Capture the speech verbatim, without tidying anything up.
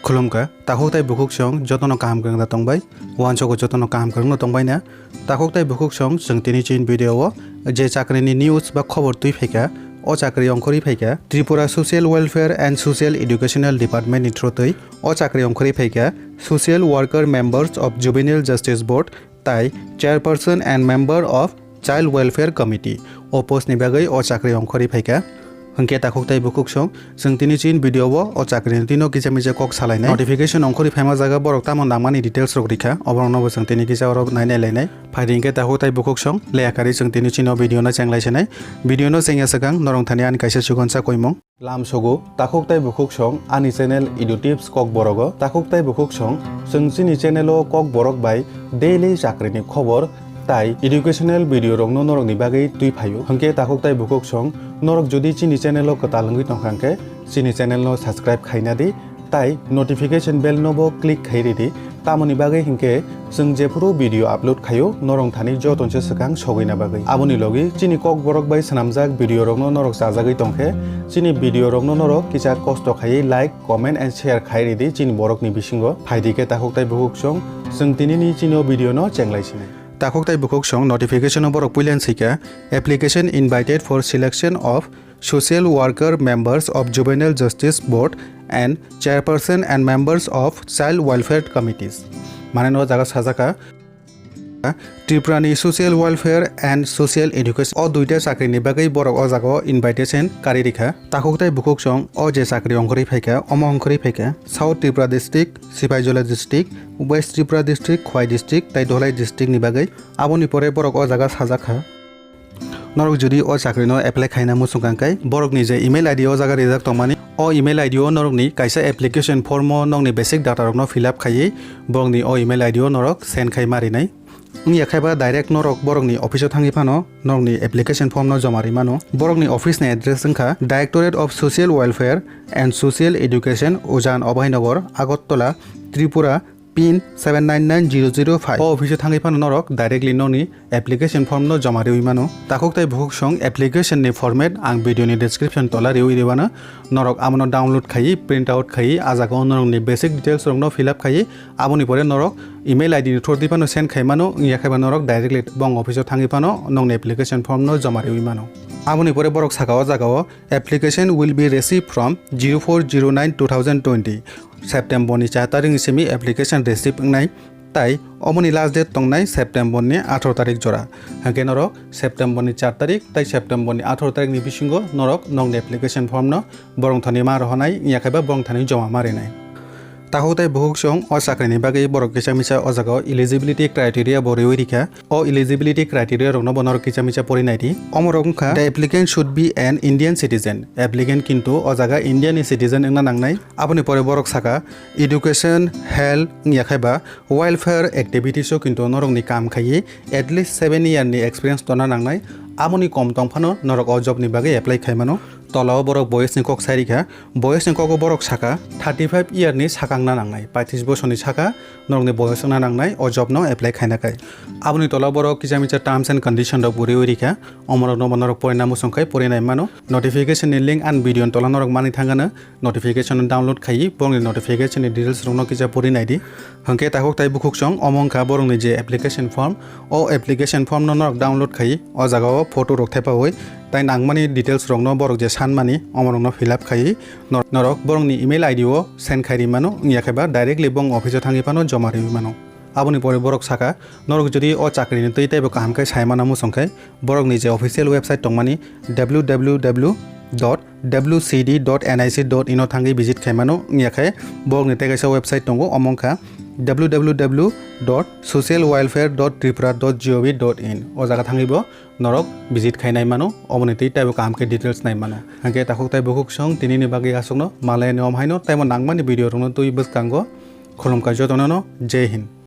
Khulumkha, takhuk tai bukhuk song jotono kaham kwrwngda tongbai, uansogo jotono kaham kwrwngno tongbai na. Takhuk tai bukhuk song chwng tini chini video o je chakrini news ba khobor twi phaikha, o chakri ongkhorwi phaikha Tripura Social Welfare and Social Educational Department ni through twi. O chakri ongkhorwi phaikha Social Worker Members of Juvenile Justice Board tai Chairperson and Member of Child Welfare Committee. O post ni bagwi o chakri ongkhorwi phaikha. Hwnkhe takhuk tai bukhuk song chwng tini chin video o o chakri ni twino kisa misa kok salainai. Notification ongkhorwi phaima jaga borok tamo nangmani details rok rikha, oborokno bo chwng tini kisa oro nainai lainai. Phaidi hwnkhe takhuk tai bukhuk song leya kari chwng tini chino video no chenglai sinai. Video no chengya swkang norok thani ani kaisa chugonsa koimung. Lamsogo, takhuk tai bukhuk song ani channel Edu Tips Kokborogo. Takhuk tai bukhuk song chwng chini channel o Kokborok bai daily chakri ni khobor tai educational video rokno norok ni bagwi twi phaio. Hwnkhe takhuk tai bukhuk song norok jodi chini channel o kwtal wngwi tongkha hwnkhe chini channel no subscribe khaina di tai notification bell no bo click khai ridi. Tamoni bagwi hinkhe chwng jephuru video upload khaio, norok thani joto se swkang sogwina bagwi. Aboni logi chini Kokborok bai swnamjak video rokno norok chajagwi tongkhe, chini video rokno norok kisa kosto khaiwi like, comment and share khai ridi chini borokni bisingo. Phaidi khe takhuk tai bukhuk song chwng tinini chini o video no chenglai sinai. Takhuk tai bukhuk song notification o borok puilen sika, application invited for selection of Social Worker Members of Juvenile Justice Board and Chairperson and Members of Child Welfare Committees. Mane no jaga sajaka Tripura ni Social Welfare and Social Education o duita chakri ni bagwi borok o jaga o invitation kari rikha. Takhuk tai bukhuk song o je chakri ongkhorwi phaikha, omo ongkhorwi phaikha South Tripura District, Sipaijala District, West Tripura District, Khowai District tai Dholai District ni bagwi. Aboni pore borok o jaga sajakha. Norok jodi o chakri no apply khaina muchung kha khe, borok ni je email I D o jaga rijak tongmani, o email I D o norok ni kaisa application form o nokni basic data rok no fill up khaiwi borok ni o email I D o norok send khai ma rinai. Wngya khe ba direct norok borok ni office o thangwi phano norok ni application form no joma ri mano. Borok ni office ni address wngkha Directorate of Social Welfare and Social Education, Ujan Abhaynagar, Agartala, Tripura, pin seven nine nine zero zero five. O office o thangwi phano norok directly nokni application form no joma riwi mano. Takhuk tai bukhuk song application ni format ang video ni description tola riwi ribano. Norok amono download khaiwi, print out khaiwi, a jaga o norokni basic details rok no fill up khaiwi, aboni pore norok email I D ni through di phano send khai mano, wngya khe ba norok directly bong office o thangwi phano nokni application form no joma riwi mano. Aboni pore borok saka o jaga o, "Application will be received from zero four zero nine two thousand twenty." September ni char tarik ni simi application receive wngnai, tai omoni last date tongnai September ni atharo tarik jora. Hwnkhe norok September ni char tarik tai September ni atharo tarik ni bisingo norok nokni application form no borok thani ma rohornai, wngya khe ba borok thani joma ma rinai. Takhuk tai bukhuk song o chakri ni bagwi borok kisa misa o jaga o eligibility criteria bo riwi rikha. O eligibility criteria rokno bo norok kisa misa pori nai di. Omo rok wngkha, "The applicant should be an Indian citizen." Applicant kintu o jaga India ni citizen wngna nangnai. Aboni pore borok saka, "Education, health, wngya khe ba welfare activities o kintu norok ni kam khaiwi at least seven year ni experience tongna nangnai." Aboni kom tong phano norok o job ni bagwi apply khai mano. Tola o borok boyes ni kok sai rikha. Boyes ni kok o borok saka, thirty five year ni sakang na nangnai, paitris bosor ni saka norokni boyes wngna nangnai o job no apply khaina khai. Aboni tola borok kisa misa terms and condition rok bo riwi rikha. Omorok no bo norok porina muchung khai porinai mano. Notification ni link and video ni tola norok mani thangano. Notification no download khaiwi borokni notification ni details rok no kisa pori nai di. Hwnkhe takhuk tai bukhuk song omo wngkha borokni je application form. O application form no norok download khaiwi o jaga o photo rok thepawi tai nangmani details rok no borok je sanmani omorok no fill up khaiwi nor-, norok borokni email I D o send khai ri mano, wngya khe ba directly bong office o thangwi phano joma riwi mano. Aboni pore borok saka, norok jodi o chakri ni twi teibo kaham khe sai mana muchung khe, borokni je official website tongmani W W W dot W C D dot N I C dot in o thangwi visit khai mano, wngya khe borokni tei kaisa website tongo, omo wngkha W W W dot social welfare dot tripura dot G O V dot in. O jaga thangwi bo norok visit khai nai mano, oboni twi teibo kaham khe details nai mano. Hwnkhe takhuk tai bukhuk song tinini bagwi aswkno malai ani om haino teibo nangmani video rokno twi bwskango. Khulumkha jotono no, Jai Hind.